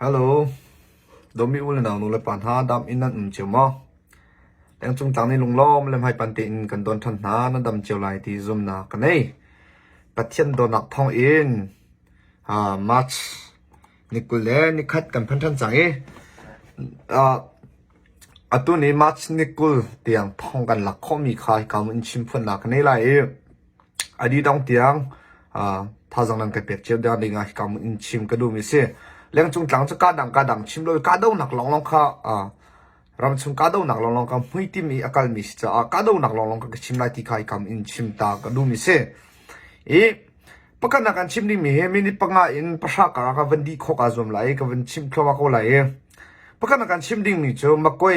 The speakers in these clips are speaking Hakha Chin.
Hello, dawmi u le nau nu le pa hna dam in nan um cio maw? Lengcung tlang nih lunglawm le hmaipan tein kan don ṭhan hna, nan dam cio lai ti zumnak ka nei. Pathian dawtnak thawng in uh, March ni 20 le nikhat kan phan ṭhan cang i uh, atu ni March ni 20 tiang thong kan lak khawhmi kha hika in chim phuannak ka nei lai i A dih tiang thazaang nan ka pek cio ding ah hika in chim ka duhmi si. Lengcung tlang cu kadang kadang chim lo i kahdohnak lawnglawng kha ramchung kahdohnak lawnglawng kha hmuitim i a kalmi si caah kahdohnak lawnglawng kha ka chim lai ti kha hika in chim ta ka duhmi si. I pakhatnak kan chim dingmi hi minute panga in pahra kar ah ka van dih khawh kaa zuam lai i ka van chim thluahmah ko lai i pakhatnak kan chim dingmi cu Makwe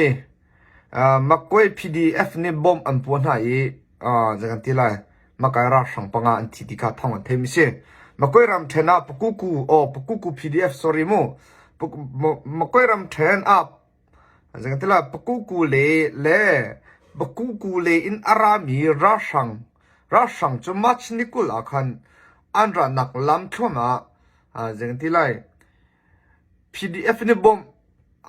Makwe PDF nih bomb an puah hna i zei kan ti lai Makai ralhrang panga an thi ti kha thawng an theimi si. Makwe ramṭhen ah Pakuku aw Pakuku PDF sorry mu Makwe ramṭhen ah zei kan ti lai Pakuku le le Pakuku le in a rami ralhrang ralhrang cu March ni 20 ah khan an ranak lam thluahmah zei kan ti lai PDF nih bawmh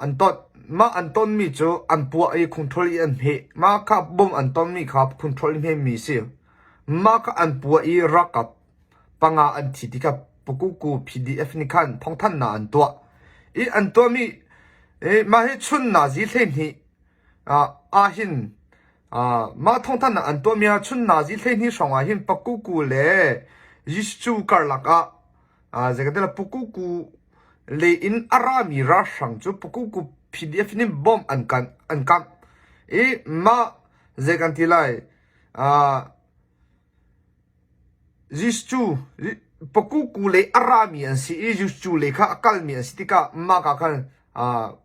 an ton. Mah an tonmi cu an puah i control i an hmeh. Mah kha bawmh an tonmi kha control i hmehmi a si. Mah kha an puah i ralkap panga an thi tikah Pakuku PDF nih khan thawngthanhnak an tuah. I an tuahmi mah hi chun nazi 12 ahhin mah thawngthanhnak an tuahmi ah chun nazi 12 hrawng ah hin Pakuku le Yiscu karlak ah Zeicahtiah Pukuku le in a rami ralhrang cu Pukuku PDF nih bomb an kan an kamh i mah zei kan ti lai Jesuh Pakuku le a rami an si i Jesuh le kha a kalmi an si tikah mah ka khan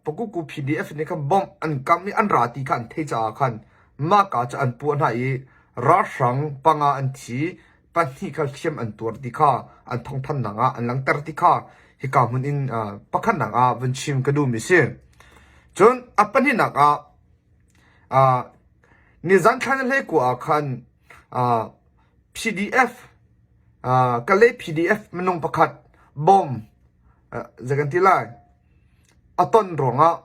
Pakuku PDF nih khan bomb an kamh i an ra ti kha an theih caah khan mah ka cu an puah hna i ralhrang panga an thi pahnih kha hliam an tuar ti kha an thawngthannak ah an langhter ti kha hika hmun in pakhatnak ah vun chim ka duhmi si. Cun a pahnihnak ah nizan thla ni 19 ah khan PDF Kalay PDF minung pakhat bom zei kan ti lai a ton ruangah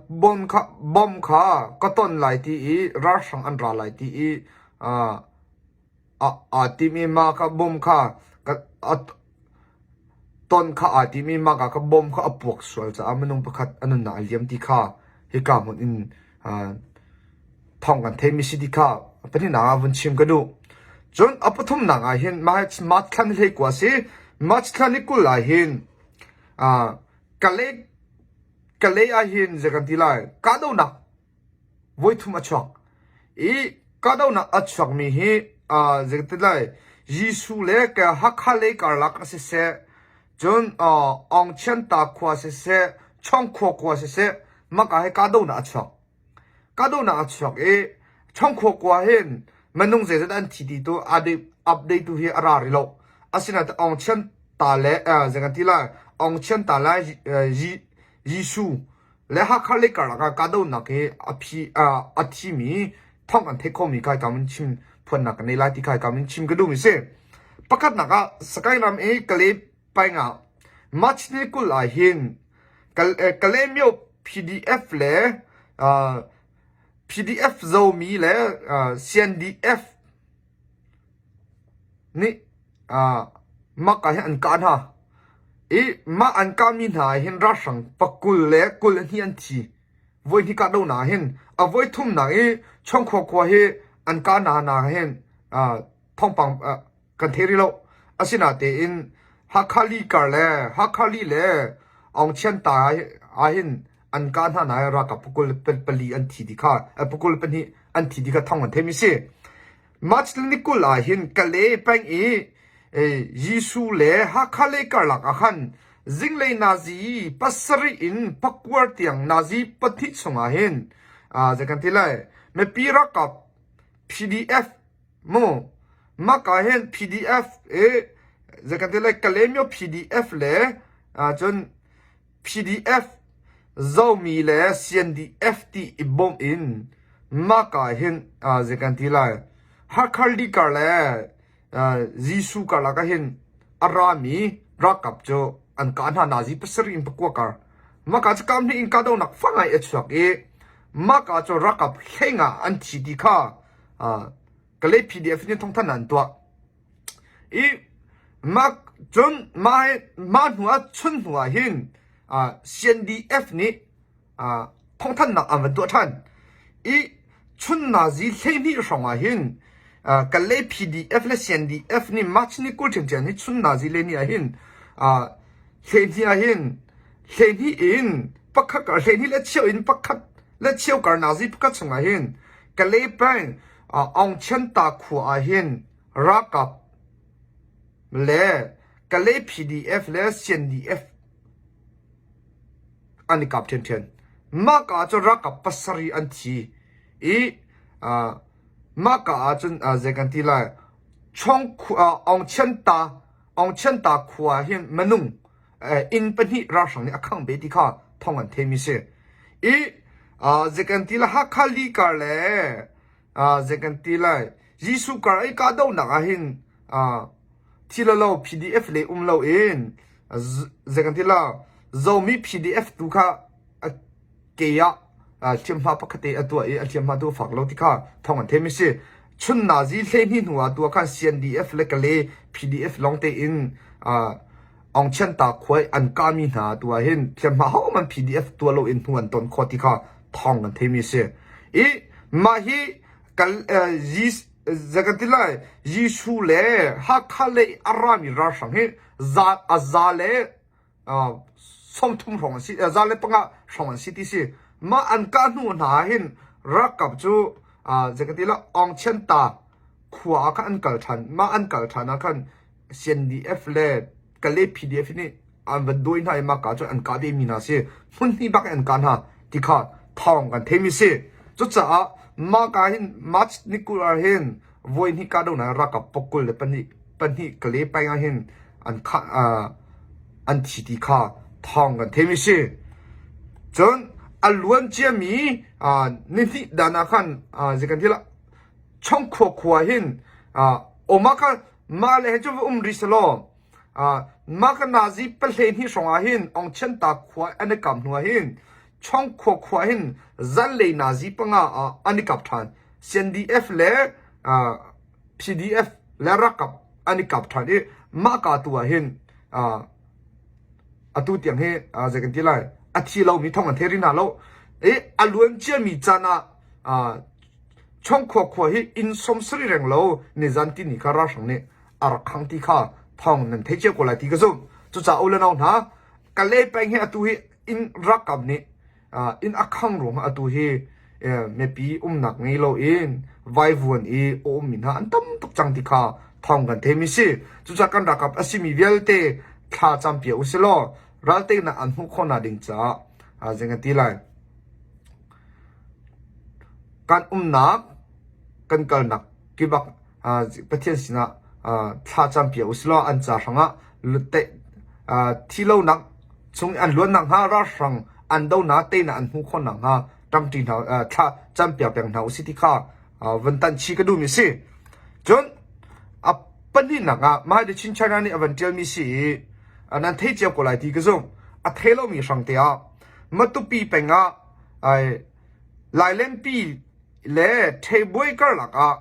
bom kha bom kha ka ton lai ti i ralhrang an ra lai ti i Aa tim i mah kha bom kha ton kha aa tim i mah ka bom kha a puak sual caah minung pakhat a nunnak a liam ti kha hika hmun in thawng kan theimi si ti kha pahnihnak ah vun chim ka duh. Cun a pathumnak ah hin March thla ni 19 a si. March thla ni 20 ah hin Kalay Kalay ah hin zei kan ti lai kahdohnak Voithum a chuak i kahdohnak a chuakmi hi zeitilai Jesuh le Hakha lei karlak a siseh, cun Aungchianta khua siseh, Chawngkhua khua siseh, maka hi kahdohnak a chuak. Kahdohnak a chuak i Chawngkhua khua hin minung zeizat an thi ti tu update tu hi a ra rih lo. Asinain Aungchianta le zei kan ti lai Aungchianta le Jesuh le Hakha lei karlak ah kahdohnak hi a phi a thimi thawng kan theih khomi kai kam in chim phuannak kan nei lai ti kai kam in chim ka duhmi si. Pakhatnak ah Sagaing ram i Kalay peng ah March ni 20 ah hin Kalaymyo PDF le PDF Zomi le CNDF nih maka hi an kah hna i mah an kahmi hna ah hin ralhrang pakul le 22 an thi. Voihnih kahdohnak ah hin a voithumnak i Chawngkhua khua hi an kah hna hna hin thawngpang kan thei rih lo. Asinatein Hakha li kar le Hakha li le Aung Chian Ta ah hin an kah hna na ralkap pakul pali an thi ti kha pakul pahnih an thi ti kha thawng an theimi si. March ni 20 ah hin Kalay peng i Jesuh le Hakha lei karlak ah khan zinglei nazi pasarih in pakuar tiang nazi pahnih chungah hin zei kan ti lai mipi ralkap PDF mu maka hin PDF i zei kan ti lai Kalaymyo PDF le cun PDF, Zomi le CNDF ti i bawmh in mahka hin zei kan ti lai Hakha Likar le Jesuh karlak ah hin a rami ralkap cu an kah hna nazi pasarih in pakua kar. Maka cu kam hnih in kahdohnak fak ngai a chuak i maka cu ralkap hleinga an thi ti kha Kalay PDF nih thawngthanhnak an tuah. I mah cun mah mah hnu ah chun hnu ah hin CNDF nih thawngthanhnak an van tuah ṭhan. I chun nazi 12 hrawng ah hin Kalay PDF le CNDF nih March ni 20 ṭhiamṭhiam hi chun nazi 12 ah hin 12 ah hin 12 in pakhat 12 le cheu in pakhat le cheu kar nazi pakhat chung ah hin Kalay peng Aung Chan Ta khua ah hin ralkap le Kalay PDF le CNDF an i kap ṭhiamṭhiam. Mah ka ah cun ralkap pasarih an thi i mah ka ah cun zei kan ti lai Chong Aung Chian Ta Aung Chian Ta khua hin minung inn pahnih ralhrang nih a khangh ve ti kha thawng an theimi si. I zei kan ti lai Hakha li kar le zei kan ti lai Jesuh kar i kahdohnak ah hin thi lo lo PDF le um lo in zei kan ti la Zomi PDF tu kha ke ah hliamhma pakhat te a tuah i a hliamhma tu a fak lo ti kha thawng an theimi si. Chun nazi 12 hnu ah tu ah khan CNDF le Kale PDF lawng te in Aung Chian Ta khuai an kahmi hna tu ah hin hliamhma hohmanh PDF tuah lo in hnu an ton khawh ti kha thawng kan theimi si. I mah hi kal zei kan ti lai Jesuh le Hakha lei a rami ralhrang hi za a za le 30 hrawng an si za le panga hrawng an si ti si mah an kah hnu hna ah hin ralkap cu zei kan ti la Aung Chian Ta khua ah khan an kal ṭhan mah an kal ṭhan ah khan CNDF le Kalay PDF nih an van dawi hna i mah ka cu an kah ve mi hna si hmun hnih bak in an kah hna ti kha thawng kan theimi si cucaah mah ka hin March ni 20 ah hin voi hnih kahdohnak ralkap pokul le pahnih pahnih Kalay peng ah hin an khah an thi ti kha thawng kan theimi si cun a luan ciami nihnih dan ah khan zei kan ti la Chongkhua khua hin oma kha mah le he cu va um rih selaw mah ka nazi pahle hnih hrawng ah hin Aung Chian Ta khua an i kam hnu ah hin Chongkhua khua hin zanlei nazi panga ah an i kap ṭhan. CNDF le PDF le ralkap an i kap ṭhan i mah ka tu ah hin atu tiang hi zei kan ti lai a thi lomi thong an thei rih hna lo. I a luan ciami caan ah Chongkhua khua hi inn 70 reng lo nizan tini kha ralhrang nih a rak khang ti kha thawng nan thei cio ko lai ti ka zumh. Cucaah u le nau hna, Kalay peng hi atu hi inn ralkap nih inn a khang ruangah atu hi mipi umnak ngei loin vaivuan i a ummi hna an tam tuk cang ti kha thawng kan theimi si. Cucaah kan ralkap a simi vialte thla campiak u silaw ralteinak an hmuh khawhnak ding caah zei kan ti lai. Kan umnak, kan kalnak kibak Pathian sinah thla campiak usilaw an ca hrangah thi lonak chung an luannak hnga ralhrang an donak teinak an hmuh khawhnak hnga ṭangṭi hna thla campiak peng hna usih ti kha van tanh chih ka duhmi a si. Cun a pahnihnak ah mah hi Chin China nih a van ṭialmi si i nan thei cio ko lai ti ka zumh. A thei lomi hrang te ah Matupi peng ah Lailenpi le Ṭhebuai karlak ah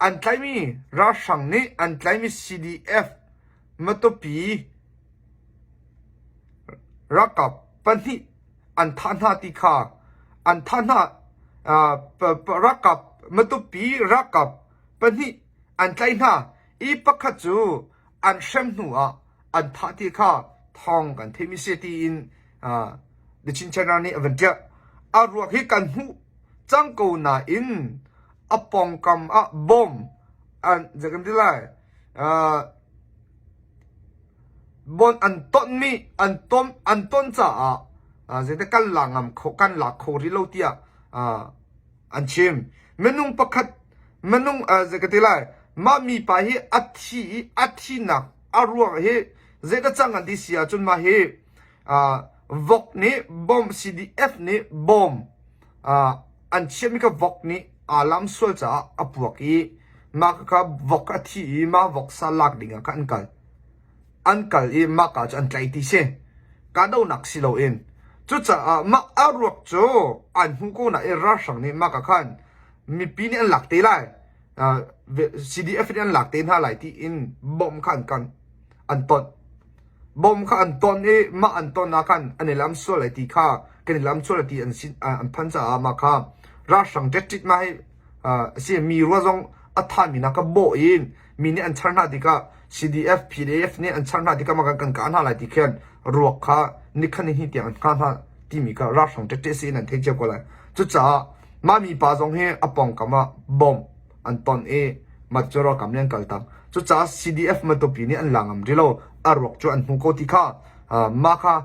an tlaihmi ralhrang nih an tlaihmi CDF Matupi ralkap pahnih an thah hna ti kha an thah hna ralkap Matupi ralkap pahnih an tlaih hna i pakhat cu an hrem hnu ah an thah ti kha thawng kan theihmi si tiin The Chin Channel nih a van ṭial. A ruak hi kan hmuh cang ko nain a pawngkam ah bom an zei kan ti lai bon an tonmi an ton an ton caah zeidah kan la ngam kho kan lak kho rih lo tiah an chim. Minung pakhat minung zei ka ti lai mah mipa hi a thi i a thinak a ruang hi zeidah cang an ti si ahcun mah hi vok nih bomb CDF nih bomb an chiahmi kha vok nih aa lam sual caah a puak i mah kha vok a thi i mah voksa lak ding ah khan an kal. An kal i mah ka cu an tlaih ti si. Kahdohnak si loin. Cucaah mah a ruak cu an hmuh ko nain ralhrang nih mah ka khan mipi nih an lak te lai. CDF nih an lak te hna lai tiin bomb kha an kan an tonh. Bomb kha an ton i mah an ton ah khan an i lam sual lai ti kha kan i lam sual lai ti an sin an phan caah mah kha ralhrang ṭetṭit mah hi a si mi rua zong a thami hna kha bawh in mi nih an char hna tikah CDF PDF nih an char hna tikah mah kan kan kah hna lai ti khin ruak kha nikhat ni hnih tiang an hngah hna timi kha ralhrang ṭetṭet si in an theih cio ko lai. Cucaah mah mipa zong hi a pawngkam ah bomb an ton i mah cu ralkap nih an kaltak. Cucaah CDF Matupi nih an la ngam rih lo. A ruak cu an hmu ko ti kha mah kha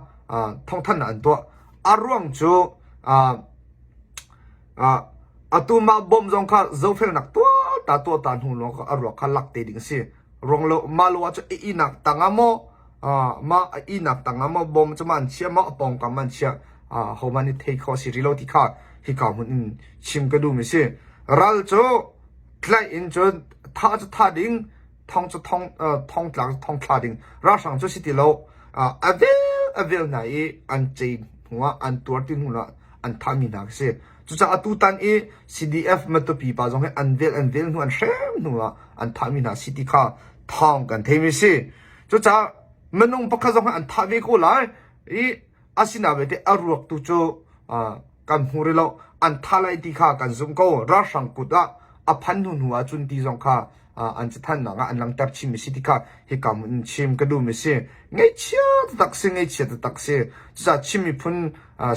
thawngthanhnak an tuah. A ruang cu atu mah bomb zong kha zohfelnak tuah ta tuah ta hnu lawng kha a ruak kha lak te ding a si. Ruang lo mah lo ah cu a ihnak tang ah maw mah a ihnak tang ah maw bomb cu mah an chiah maw a pawngkam an chiah hohmanh nih thei khawh a si rih lo ti kha hika hmun in chim ka duhmi si. Ral cu tlaih in cun thah cu thah ding, thong cu thong thong tlak cu thong thla ding. Ralhrang cu si ti lo. A vel a vel hna i an cei hnuah an tuar ti hnu ah an thahmi hna khi si. Cucaah atutan i CDF Matupi pa zong hi an vel an vel hnu an hrem hnu ah an thahmi hna si ti kha thawng kan theimi si. Cucaah minung pakhat zong hi an thah ve ko lai i asinain belte a ruak tu cu kan hmu rih lo. An thah lai ti kha kan zumh ko. Ralhrang kut ah a phan hnu hnu ah cun ti zong kha an cathannak ah an langhter chinmi si ti kha hika hmun in chim ka duhmi si. Ngaihchia taktak si, ngaihchia taktak si. Cucaah Chin miphun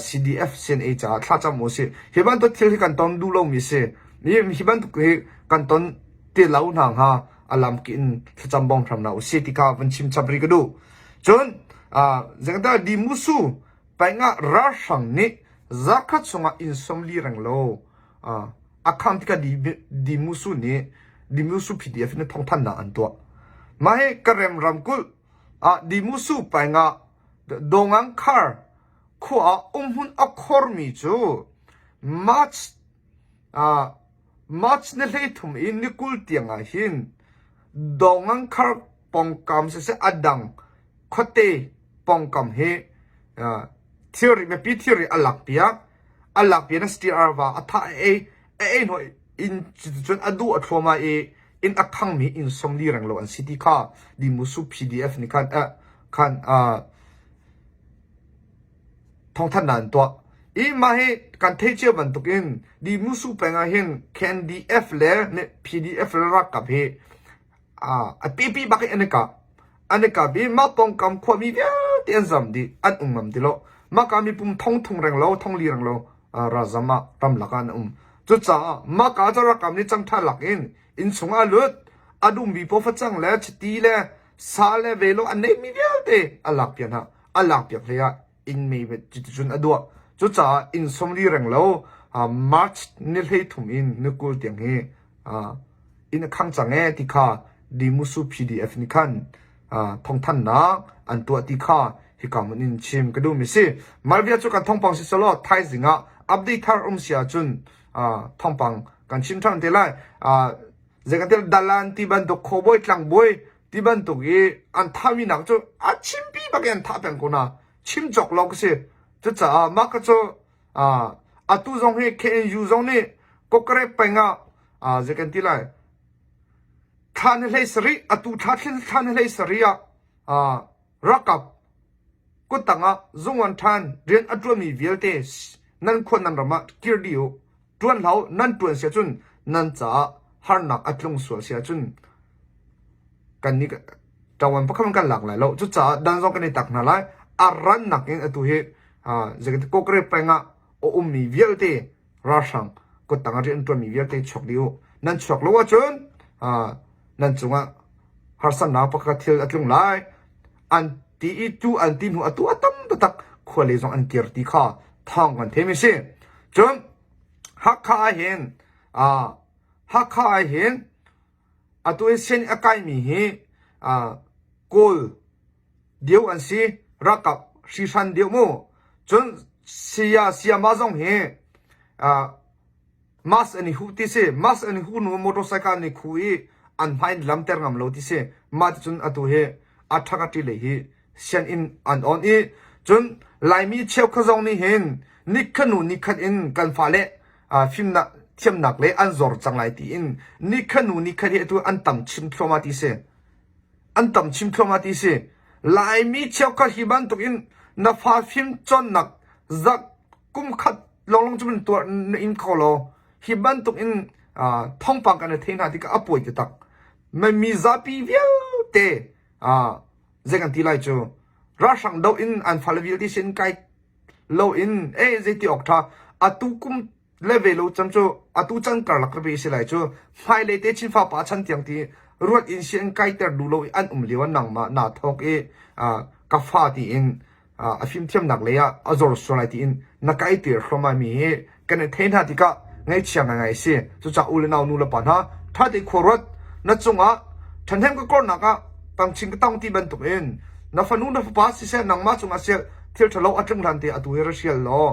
CDF CNA caah thlacam u sih. Hi bantuk thil hi kan ton duh lomi si. Hi bantuk hi kan ton ti lo hna hnga a lamki in thlacam bawm hram hna u sih ti kha van chim chap rih ka duh. Cun zeicahtiah Dimusu pengah ralhrang nih zarkhat chungah inn 40 reng lo a khang tikah Dimusu nih Dimusu PDF nih thawngthanhnak an tuah. Mah hi Karem ramkulh ah Dimusu pengah Dongangkhar khua ah umhmun a khormi cu March March ni 13 in ni 20 tiang ah hin Dongangkhar pawngkam siseh a dang khuate pawngkam hi thilri mipi thilri a lak piak a lak piak na STR va a thah a ei a ei hnuah inn cuticun a duh a thluahmah i inn a khangmi inn 40 reng lo an si ti kha Dimusu PDF nih khan khan thawngthanhnak an tuah. I mah hi kan theih cio bantukin Dimusu peng ah hin KNDF le PDF le ralkap hi a pipi bak in an i kah. An i kap i mah pawngkam khuami vialte an zam dih, an um ngam ti lo. Mah ka mipum thong thum reng lo, thong li reng lo ralzam ah ramlak ah an um. Cucaah mah ka cu ralkap nih cangṭha lak in inn chung ah lut, a dummi paw facang le chiti le sa le velo an neihmi vialte a lak piak hna. A lak piak hlei ah inn mei cuticun a duah. Cucaah inn 40 reng lo March ni 13 in ni 20 tiang hi inn a khang cang ee ti kha Dimusu PDF nih khan thawngthanhnak an tuah ti kha hika hmun in chim ka duhmi si. Malvia cu kan thawngpang si selaw thaizing ah update thar um si ahcun thawngpang kan chim ṭhan te lai. Zeikantil dalan ti bantuk khuabawi tlangbawi ti bantuk i an thahmi nak cu a chimpi bak in an thah peng ko na chim cawk lo ka si. Cucaah mah ka cu atu zong hi KNU zong nih Kokare peng ah zei kan ti lai thla ni 17 atu thla thla ni 17 ah ralkap kuttang ah zungwan ṭhan rian a ṭuanmi vialte nan khua nan ram ah kir dih u ṭuan hlah u nan ṭuan si ahcun nan caah harnak a tlung sual si ahcun kan nih ṭawan pakhat kan lak lai lo cucaah dan zong kan i tak hna lai a rannak in atu hi zei Kokare peng ah a ummi vialte ralhrang kuttang ah rian ṭuanmi vialte chuak dih u. Nan chuak lo ahcun nan cungah harsatnak pakhat thil a tlung lai. An ti i tu an ti hnu atu a tam taktak khua lei zong an kir ti kha thawng kan theimi si. Cun Hakha ah hin Hakha ah hin atu in sian a kaimi hi Kawl deuh an si ralkap hrihhran deuh mu cun saya sayama zong hi mask an i huh ti si mask an i huh hnu motorcycle an i khu i an hmai in lamter ngam lo ti si mah ticun atu hi a ṭhak a ṭi lei hi sianginn an on i. Cun Laimi cheukhat zong nih hin nikhat hnu nikhat in kan fale fimnak thiamnak le an zor cang lai tiin nikhat hnu nikhat hi atu an tam chin thluahmah ti si. An tam chin thluahmah ti si. Laimi cheukhat hi bantuk in na fa fim cawnnak zak kum khat lawnglawng cu man tuah na in kho law hi bantuk in thawngpang kan i thei hna tikah a pawi taktak. Mi zapi vialte zei kan ti lai cu ralhrang doh in an fale vialte sin kai lo in eh zeiti awk ṭha atu kum le ve lo cam cu atu chan karlak rebe si lai cu hmailei te chin fapa chan tiang ti ruat in si an kaiter duh lo i an um lio ah nangmah naa thawk i ka fa tiin a fimthiamnak lei ah a zor sual lai tiin na kaiter hrawm mi hi kan i thei hna tikah ngaihchia ngaingai si. Cucaah u le nau nu le pa hna ṭha te khua ruat na cungah ṭhahnem ka kornak ah tangchin ka tang ti bantuk in na fanu na fapa siseh nangmah cungah seh thil ṭhalo a tlung hlan te atu hi ra hrial law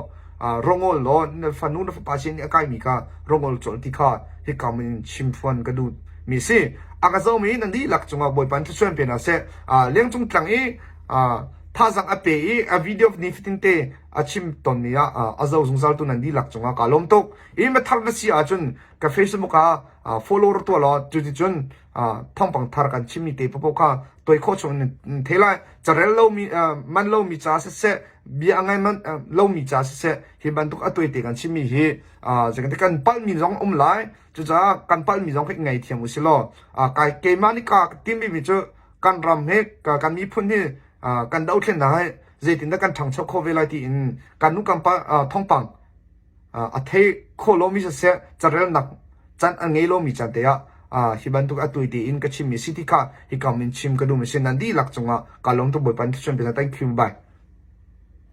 rongol law na fanu na fapa sin i a kaimi kha rongol colh ti kha hika in chim phuan ka duh mi si. A ka zomi nan dihlak cungah Bawipa in thluachuah pe hna seh. Lengcung tlang i thazang a pe i a video nifatin te a chim tawnmi ah a zo zungzal tu nan dihlak cungah kaa lawm tuk. I mathar na si ahcun ka Facebook ah follow ra tuah law cuticun thawngpang thar kan chimmi te paoh kha toi khawh chung in thei lai. Carel lomi man lomi ca siseh bia a ngai man lomi ca siseh hi bantuk a tuai te kan chimmi hi zeitin kan palhmi zong um lai. Cucaah kan palhmi zong khi ngei thiam u si law keimah nih ka timmi mi cu kan ram hi kan miphun hi kan dothlennak hi zeitindah kan ṭhangcho kho ve lai tiin kan nu kan pa thawngpang a thei kho lomi siseh carelnak can a ngei lomi can te ah hi bantuk a tui tein ka chimmi si ti kha hikam in chim ka duhmi si nan dihlak cungah ka lawm tuk Bawipa nih thluachuah pe thank you bye.